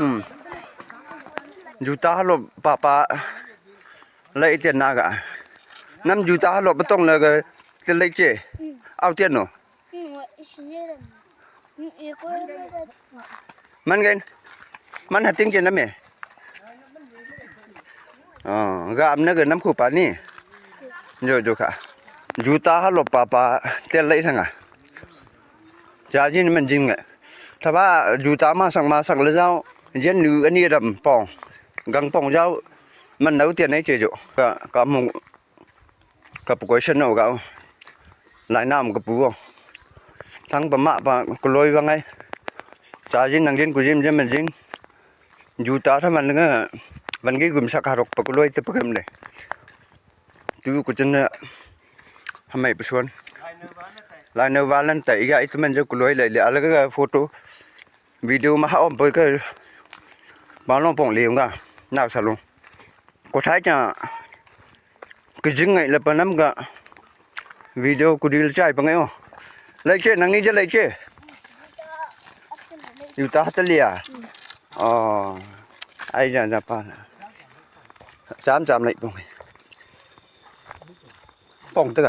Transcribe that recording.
ອືມ ຢູຕາເຮົາລົບປາປາ ໄລ່ເຕຍນາກະ ນຳຢູຕາເຮົາລົບບໍ່ຕ້ອງເລີກເຕຍໄລ່ເຈ ເອົາເຕຍໂນ ມັນເກັນ ມັນຫາຕິງເຈນນະເມ ອໍ ກະອຳນະກະນຳຄູປານີ້ ໂຍໂຍຄະ ຢູຕາເຮົາລົບປາປາ ເຕຍໄລ່ທັງອາ ຈາຈິນມັນຈິງແຫຼະ ຖ້າວ່າຢູຕາມາສັກມາສັກລະເຈົ້າ ເຢັນຫຼືອັນນີ້ດຳປອງ ກັງປອງເຈົ້າ ມັນເນົາຕຽນໃນເຈໂຈ ກະ ກະມຸງ ກະປຸກວຍຊະໂນກະເອົາ ລາຍນ້ຳກະປູ ທັງປະມະປະກະໂລຍວ່າໄງ ຈາຈິນນັງຈິນກຸຈິມເຢັນມັນຈິງ ຢູຕາຖ້າມັນງະ ວັນກີກຸມສັກຫາລົກປະກະໂລຍຕະປະເກັມເດ ຕູກຸຈະເນ ທຳໄມປະຊວນ ລາຍເນີວານລັນໄຕອີກອາ ອີກຕະແມ່ນຈະກະໂລຍເລີຍ ອາລະກະໂຟໂຕ ວິດີໂອມາຫາອ້ອມເປີດກະ ມາລອງປ່ອງເລງກະ ນາວສາລົງ ກະໄທຈະ ກະຈິງໄງລະປະນຳກະ ວິດີໂອກຸດີລະຈາຍປະໄງອໍ ໄລເຈ ນັງນີ້ຈະໄລເຈ ຢູຕາຮັດຕະເລຍ ອໍ ໄອຈະຈະປາ ຈາມຈາມໄລປ່ອງ ປ່ອງເຕີ